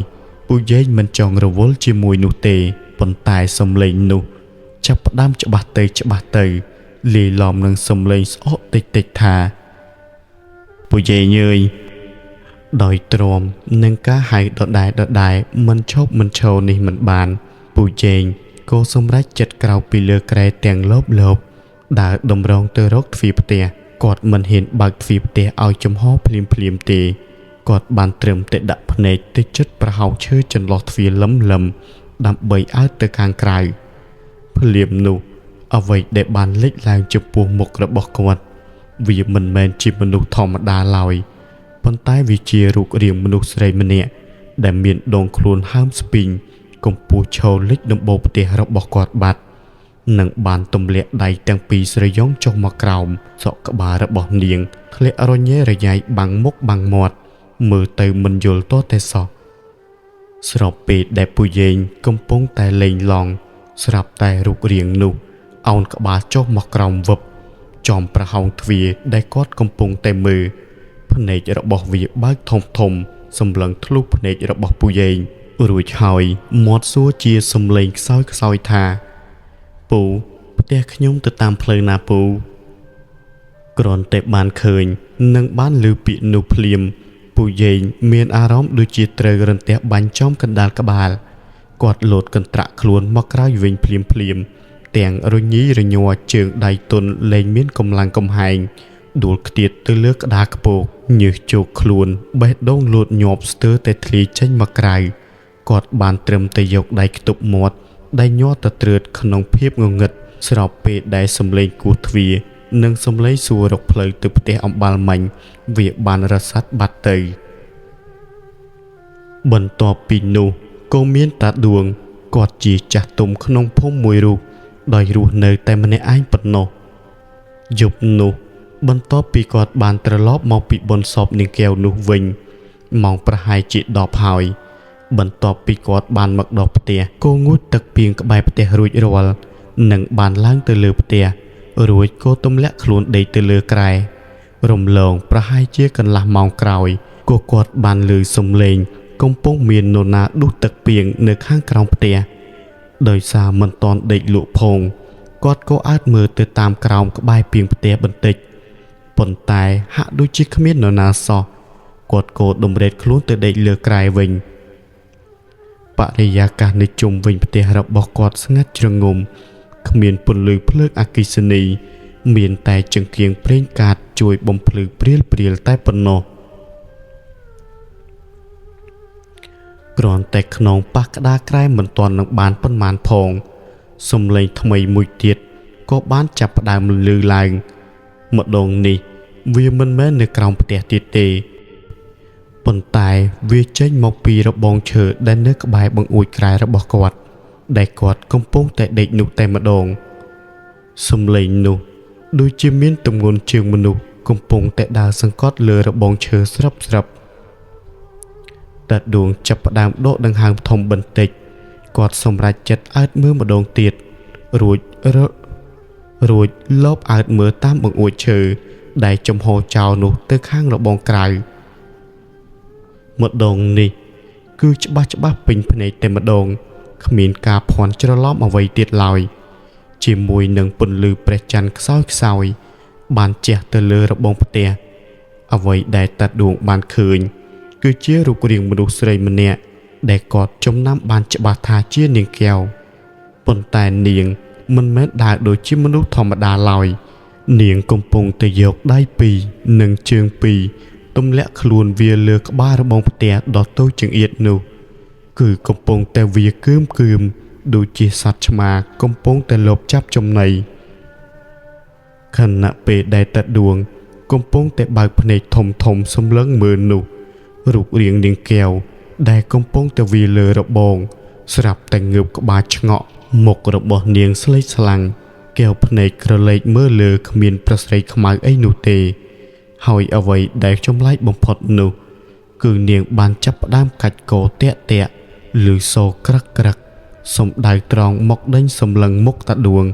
ពូយាយមិនចង់រវល់ជាមួយនោះទេប៉ុន្តែសំឡេងនោះចាប់ផ្ដើមច្បាស់ទៅច្បាស់ទៅលាយឡំនឹងសំឡេងស្អកតិចតិចថាពូយាយអើយដោយទ្រាំនឹងការហៅដដែលដដែលមិនឈប់មិនឈរនេះមិនបានពូជែងក៏សម្រេចចិត្តក្រោកពីលើគ្រែទាំងលោបលោបដើរតម្រង់ទៅរកទ្វារផ្ទះគាត់មិនហ៊ានបើកទ្វារផ្ទះឲ្យចំហភ្លាមភ្លាមទេគាត់បានត្រឹមតែដាក់ភ្នែកទៅជិតប្រហោងឈើចន្លោះទ្វារលឹមលឹមដើម្បីអើតទៅខាងក្រៅភ្លាមនោះអ្វីដែលបានលេចឡើងចំពោះមុខរបស់គាត់វាមិនមែនជាមនុស្សធម្មតាឡើយប៉ុន្តែវាជារូបរាងមនុស្សស្រីម្នាក់ដែលមានដងខ្លួនហើមស្ពីងកំពុះឈរលិចដំបូលផ្ទះរបស់គាត់បាត់និងបានទម្លាក់ដៃទាំងពីរស្រយង់ចុះមកក្រោមសក់ក្បាលរបស់នាងធ្លាក់រញ៉េរញ៉ៃបាំងមុខបាំងមាត់មើលទៅមិនយល់តតែសោះស្របពេលដែលពូយែងកំពុងតែលេងឡងស្រាប់តែរូបរាងនោះអោនក្បាលចុះមកក្រោមវឹបចំប្រហោងទ្វារដែលគាត់កំពុងតែមើលភ្នែករបស់វាបើកធំធំសម្លឹងធ្លុះភ្នែករបស់ពូយែង រួចហើយមាត់សួរជាសំឡេងខ្សោយខ្សោយថាពូផ្ទះខ្ញុំទៅតាមផ្លូវណាពូគ្រាន់តែបានឃើញនិងបានឮពាក្យនោះភ្លាមពូយែងមានអារម្មណ៍ដូចជាត្រូវរន្ទះបាញ់ចំកណ្ដាលក្បាលគាត់លោតកន្ត្រាក់ខ្លួនមកក្រោយវិញភ្លាមភ្លាមទាំងរញីរញ័រជើងដៃទន់លែងមានកម្លាំងកំហែងដួលខ្ទាតទៅលើក្តារខ្ពកញើសជោកខ្លួនបេះដូងលោតញាប់ស្ទើរតែធ្លាយចេញមកក្រៅគាត់បានត្រឹមតែយកដៃខ្ទប់មាត់ដែលញ័រទទ្រើតក្នុងភាពងងឹតស្របពេលដែលសំឡេងគោះទ្វារនិងសំឡេងសួររកផ្លូវទៅផ្ទះអំបាលមិញវាបានរសាត់បាត់ទៅបន្ទាប់ពីនោះក៏មានតាដួងគាត់ជាចាស់ទុំក្នុងភូមិមួយរូបដោយរស់នៅតែម្នាក់ឯងប៉ុណ្ណោះយប់នោះបន្ទាប់ពីគាត់បានត្រឡប់មកពីបុណ្យសពនាងកែវនោះវិញម៉ោងប្រហែលជា10ហើយបន្ទាប់ពីគាត់បានមកដល់ផ្ទះក៏ងូតទឹកពីងក្បែរផ្ទះរួចរាល់និងបានឡើងទៅលើផ្ទះរួចក៏ទម្លាក់ខ្លួនដេកទៅលើគ្រែរំលងប្រហែលជាកន្លះម៉ោងក្រោយក៏គាត់បានឮសំឡេងកំពុងមាននរណាដុះទឹកពីងនៅខាងក្រោមផ្ទះដោយសារមិនទាន់ដេកលក់ផងគាត់ក៏អើតមើលទៅតាមក្រោមក្បែរពីងផ្ទះបន្តិចប៉ុន្តែហាក់ដូចជាគ្មាននរណាសោះគាត់ក៏តម្រេតខ្លួនទៅដេកលើគ្រែវិញបរិយាកាសនៅជុំវិញផ្ទះរបស់គាត់ស្ងាត់ជ្រងំគ្មានពន្លឺភ្លើងអគ្គិសនីមានតែចង្កៀងប្រេងកាតជួយបំភ្លឺព្រាលព្រាលតែប៉ុណ្ណោះគ្រាន់តែខ្នងប៉ះក្តារក្រែមិនទាន់នឹងបានប៉ុន្មានផងសំឡេងថ្មីមួយទៀតក៏បានចាប់ផ្ដើមលឺឡើងម្ដងនេះវាមិនមែននៅក្រោមផ្ទះទៀតទេប៉ុន្តែវាចេញមកពីរបងឈើដែលនៅក្បែរបង្អួចក្រែរបស់គាត់ដែលគាត់កំពុងតែដេកនោះតែម្ដងសំឡេងនោះដូចជាមានទម្ងន់ជើងមនុស្សកំពុងតែដើរសង្កត់លើរបងឈើស្រាប់ស្រាប់តាដួងចាប់ផ្ដើមដកដង្ហើមធំបន្តិចគាត់សម្រេចចិត្តអើតមើលម្ដងទៀតរួចលបអើតមើលតាមបង្អួចឈើដែលចំហចោលនោះទៅខាងរបងក្រៅម្ដងនេះគឺច្បាស់ច្បាស់ពេញភ្នែកតែម្ដងគ្មានការភ័ន្តច្រឡំអ្វីទៀតឡើយជាមួយនឹងពន្លឺព្រះច័ន្ទខ្សោយខ្សោយបានជះទៅលើរបងផ្ទះអ្វីដែលតាដួងបានឃើញគឺជារូបរាងមនុស្សស្រីម្នាក់ដែលគាត់ចំណាំបានច្បាស់ថាជានាងកែវប៉ុន្តែនាងមិនមែនដើរដូចជាមនុស្សធម្មតាឡើយនាងកំពុងតែយកដៃពីរនិងជើងពីរទម្លាក់ខ្លួនវាលើក្បាលរបងផ្ទះដ៏តូចចង្អៀតនោះគឺកំពុងតែវាគឿមគឿមដូចជាសត្វឆ្មាកំពុងតែលបចាប់ចំណីខណៈពេលដែលតាដួងកំពុងតែបើកភ្នែកធំធំសម្លឹងមើលនោះរូបរាងនាងកែវដែលកំពុងតែវាលើរបងស្រាប់តែងើបក្បាលឆ្ងក់មុខរបស់នាងស្លេកស្លាំងកែវភ្នែកក្រឡេកមើលលើគ្មានប្រស្រីខ្មៅអីនោះទេហើយអ្វីដែលចម្លែកបំផុតនោះគឺនាងបានចាប់ផ្ដើមកាច់កតាក់តាក់ឬសូក្រឹកក្រឹកសំដៅត្រង់មកដេញសម្លឹងមុខតាដួង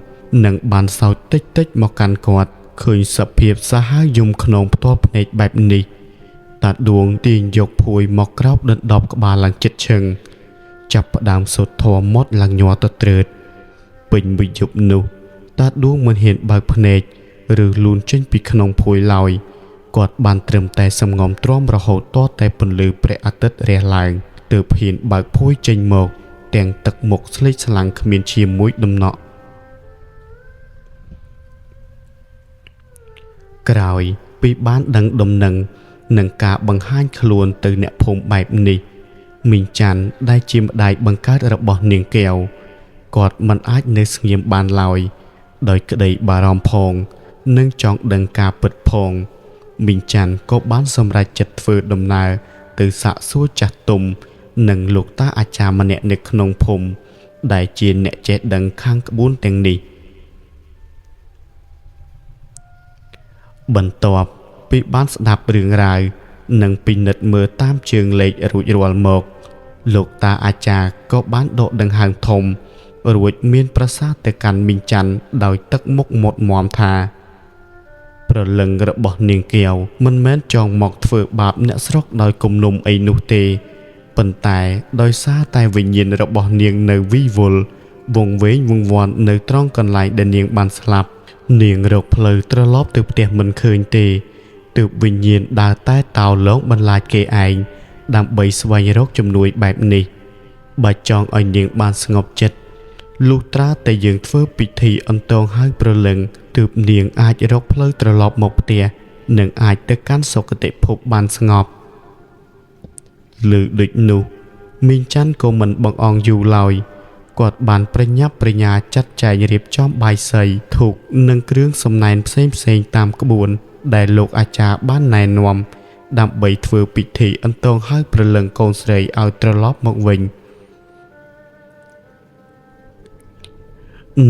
និងបានសោចតិចតិចមកកាន់គាត់ឃើញសភាពសាហាវយំខ្នងផ្ទាល់ភ្នែកបែបនេះតាដួងទាញយកភួយមកក្រោបដណ្ដប់ក្បាលឡើងចិត្តឈឹងចាប់ផ្ដើមសូត្រធម៌មាត់ឡើងញ័រទទ្រើតពេញមួយយប់នោះតាដួងមិនហ៊ានបើកភ្នែកឬលូនចេញពីក្នុងភួយឡើយគាត់បានត្រឹមតែសំងំទ្រាំរហូតទាល់តែពន្លឺព្រះអាទិត្យរះឡើងទើបហ៊ានបើកភួយចេញមកទាំងទឹកមុខស្លេកស្លាំងគ្មានឈាមមួយដំណក់ក្រោយពីបានដឹងដំណឹងនិងការបង្ហាញខ្លួនទៅអ្នកភូមិបែបនេះមីងច័ន្ទដែលជាម្ដាយបង្កើតរបស់នាងកែវគាត់មិនអាចនៅស្ងៀមបានឡើយដោយក្តីបារម្ភផងនិងចង់ដឹងការពិតផងមីងច័ន្ទក៏បានសម្រេចចិត្តធ្វើដំណើរទៅសាកសួរចាស់ទុំនិងលោកតាអាចារ្យម្នាក់នៅក្នុងភូមិដែលជាអ្នកចេះដឹងខាងក្បួនទាំងនេះបន្ទាប់ពីបានស្ដាប់រឿងរ៉ាវនិងពិនិត្យមើលតាមជើងលេខរួចរាល់មកលោកតាអាចារ្យក៏បានដកដង្ហើមធំរួចមានប្រសាសន៍ទៅកាន់មីងច័ន្ទដោយទឹកមុខមុតមាំថា ព្រលឹងរបស់នាងកែវមិនមែនចង់មកធ្វើបាបអ្នកស្រុកដោយគំនុំអីនោះទេ ប៉ុន្តែដោយសារតែវិញ្ញាណរបស់នាងនៅវីវល់វង្វេងវង្វាន់នៅត្រង់កន្លែងដែលនាងបានស្លាប់នាងរកផ្លូវត្រឡប់ទៅផ្ទះមិនឃើញទេទើបវិញ្ញាណដើរតែតោឡងបន្លាចគេឯងដើម្បីស្វែងរកជំនួយបែបនេះបើចង់ឲ្យនាងបានស្ងប់ចិត្តលុះត្រាតែយើងធ្វើពិធីអន្ទងហៅព្រលឹងទើបនាងអាចរកផ្លូវត្រឡប់មកផ្ទះនិងអាចទៅកាន់សុគតិភពបានស្ងប់លើដូចនោះមីងច័ន្ទក៏មិនបង្អង់យូរឡើយគាត់បានប្រញាប់ប្រញាចាត់ចែងរៀបចំបាយសីធូបនិងគ្រឿងសំណែនផ្សេងៗតាមក្បួនដែលលោកអាចារ្យបានណែនាំដើម្បីធ្វើពិធីអន្ទងហៅព្រលឹងកូនស្រីឲ្យត្រឡប់មកវិញ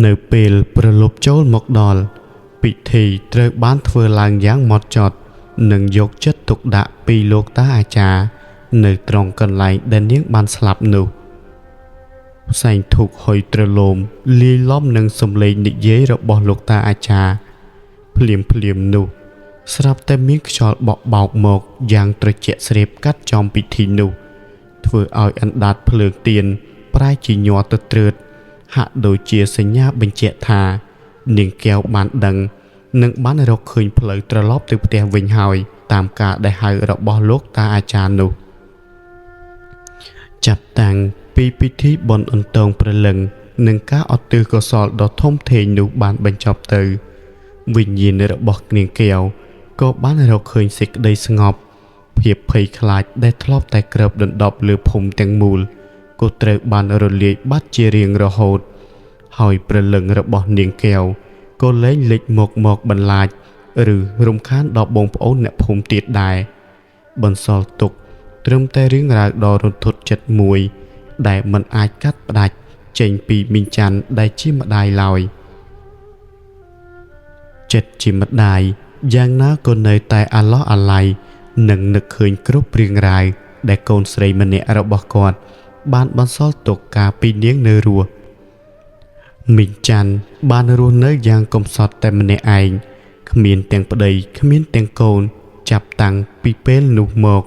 នៅពេលប្រលប់ចូលមកដល់ពិធីត្រូវបានធ្វើឡើងយ៉ាងម៉ត់ចត់និងយកចិត្តទុកដាក់ពីលោកតាអាចារ្យនៅត្រង់កន្លែងដែលនាងបានស្លាប់នោះផ្សែងធូបហុយទ្រលោមលាយឡំនឹងសំឡេងនិយាយរបស់លោកតាអាចារ្យភ្លាមភ្លាមនោះស្រាប់តែមានខ្យល់បក់បោកមកយ៉ាងត្រជាក់ស្រាបកាត់ចំពិធីនោះធ្វើឲ្យអណ្ដាតភ្លើងទៀនប្រែជាញ័រទៅត្រើតហាក់ដូចជាសញ្ញាបញ្ជាក់ថានាងកែវបានដឹងនិងបានរកឃើញផ្លូវត្រឡប់ទៅផ្ទះវិញហើយតាមការដែលហៅរបស់លោកតាអាចារ្យនោះចាប់តាំងពីពិធីបុណ្យអន្ទងព្រលឹងនិងការឧទ្ទិសកុសលដ៏ធំធេងនោះបានបញ្ចប់ទៅវិញ្ញាណរបស់នាងកែវក៏បានរកឃើញសេចក្តីស្ងប់ភាពភ័យខ្លាចដែលធ្លាប់តែគ្របដណ្ដប់លើភូមិទាំងមូលក៏ត្រូវបានរលាយបាត់ជារៀងរហូតហើយព្រលឹងរបស់នាងកែវក៏លែងលេចមកមកបន្លាចឬរំខានដល់បងប្អូនអ្នកភូមិទៀតដែរបន្សល់ទុកត្រឹមតែរឿងរ៉ាវដ៏រន្ធត់ចិត្តមួយដែលមិនអាចកាត់ផ្តាច់ចេញពីមីងច័ន្ទដែលជាម្ដាយឡើយចិត្តជាម្ដាយយ៉ាងណាក៏នៅតែអាឡោះអាល័យនិងនឹកឃើញគ្រប់រឿងរ៉ាវដែលកូនស្រីម្នាក់របស់គាត់បានបន្សល់ទុកកាលពីនាងនៅរស់មីងច័ន្ទបានរស់នៅយ៉ាងកំសត់តែម្នាក់ឯងគ្មានទាំងប្តីគ្មានទាំងកូនចាប់តាំងពីពេលនោះមក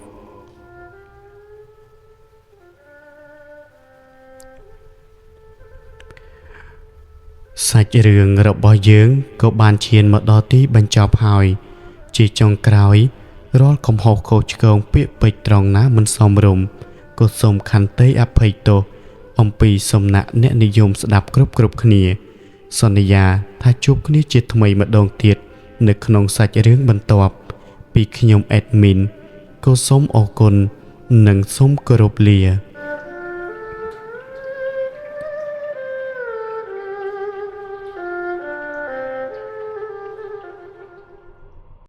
សាច់រឿងរបស់យើងក៏បានឈានមកដល់ទីបញ្ចប់ហើយជាចុងក្រោយរាល់កំហុសខុសឆ្គងពាក្យពេចន៍ត្រង់ណាមិនសមរម្យក៏សូមខន្តីអភ័យទោសអំពីសំណាក់អ្នកនិយមស្ដាប់គ្រប់គ្នាសន្យាថាជួបគ្នាជាថ្មីម្ដងទៀតនៅក្នុងសាច់រឿងបន្ទាប់ពីខ្ញុំអេដមីនក៏សូមអរគុណនិងសូមគោរពលា។